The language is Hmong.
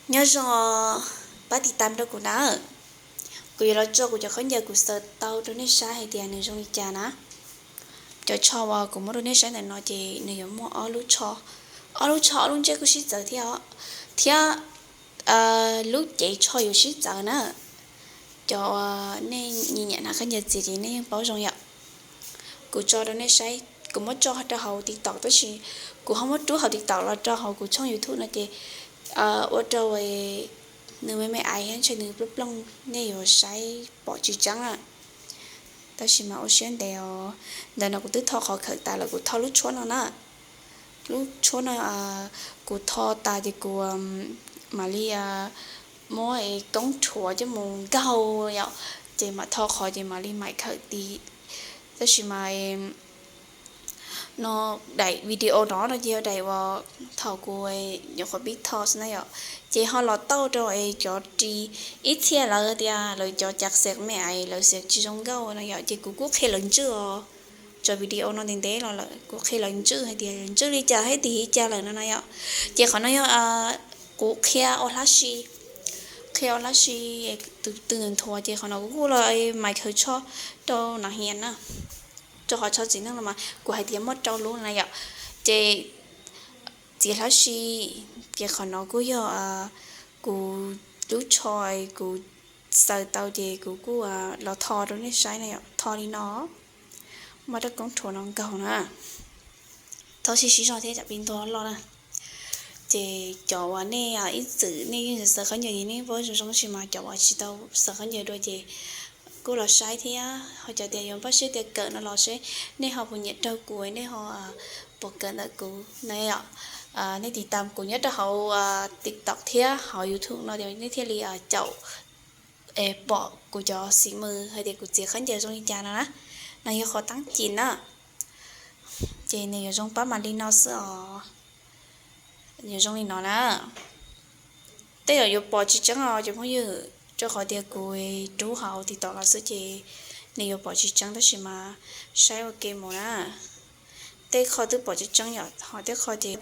Nyob zoo, pab tiv tam rau kuv na. Kuv yuav los tso kuv cov khaub ncaws kuv xaws tau rau nej saib hais tias nws zoo li cas na. Cov tsho uas kuv muab rau nej saib ntawm no ces nws yuav muaj ob lub tsho, ob lub tsho ob lub ntsej kuj sib txawv thiab os, thiab lub cev tsho yuav sib txawv na. Cov uas nej nyiam nyiam hnav khaub ncaws txiav ces nej yeej paub zoo yom. Kuv tso rau nej saib, kuv muab tso rau hauv TikTok tab sis kuv ho muab rub hauv TikTok los rau hauv kuv tshooj YouTube no ces ua rau nws me me aiv thiab ntshe nws plooj plooj nej yuav saib pom tsis tseeb na. Tab sis mas ua siab ntev os, ntawm no kuv twb tho qhov khawm tas lawm, kuv tho lub tshuab no na. Lub tshuab no kuv tho tas ces kuv mam li muab koob rhuav coj mus nkaug yom, ces mam tho qhov ces mam li mam khawm tid. Tab sis mas no daim video no no ces yog daim uas thaum kuv nyuam qhuav pib tho xwb na yom. Ces ho los tau rau cov ris ib txhia lawv tias lawv cov cav xev me aiv lawv xev tsis zoo nkauj no yom, ces kuv kuj qhia lawv ntswj os. Cov video no ntev ntev los lawm kuv qhia lawv ntswj hais tias ntswj li cas thiab tig li cas lawm no no yom. Ces qhov no yog kuv qhia ua hlab si, qhia ua hlab si tus twg nthuav ces qhov no kuv kuj los mam khawm tsho rau nov hias na. Rau qhov tsho txiv neej no mas kuv hais tias muaj rau lub na yom. Ces txiav hlab si, ces qhov no kuj yog kuv lub tsho kuv xaws tau ces kuv kuj los tho rau nej saib na yom, tho li no. Muab rab koob rhuav no nkaug na. Thov sib sib zog thiab tsam peb ntuag loj na. Ces cov uas nej ib txwm nej yeej xaws khaub ncaws ces nej paub zoo zoo tab sis mas cov uas tsis tau xaws khaub ncaws dua ces kuj los saib thiab ho cov tias yuav npaj siab tias kawm no los seb nej ho puas nyiam raug kuv, nej ho puas kawm ntawm kuv na yom. Nej tiv tam kuv nyob rau hauv TikTok thiab hauv YouTube no nej thiaj li caum pom kuv cov xim mws hais tias kuv txiav khaub ncaws zoo li cas no na. No yog qhov teeb ci na. Ces nws yuav zoo pab mas li no xwb os. Yuav zoo li no na. Tej zaum yuav pom tsis tseeb os cov phooj ywg, rau qhov tias kuv rub hauv TikTok los xwb ces nws yuav pom tsis tseeb tab sis mas saib ua ke mus na. Tej qho twb pom tseeb tseeb yom, ho tej qho ces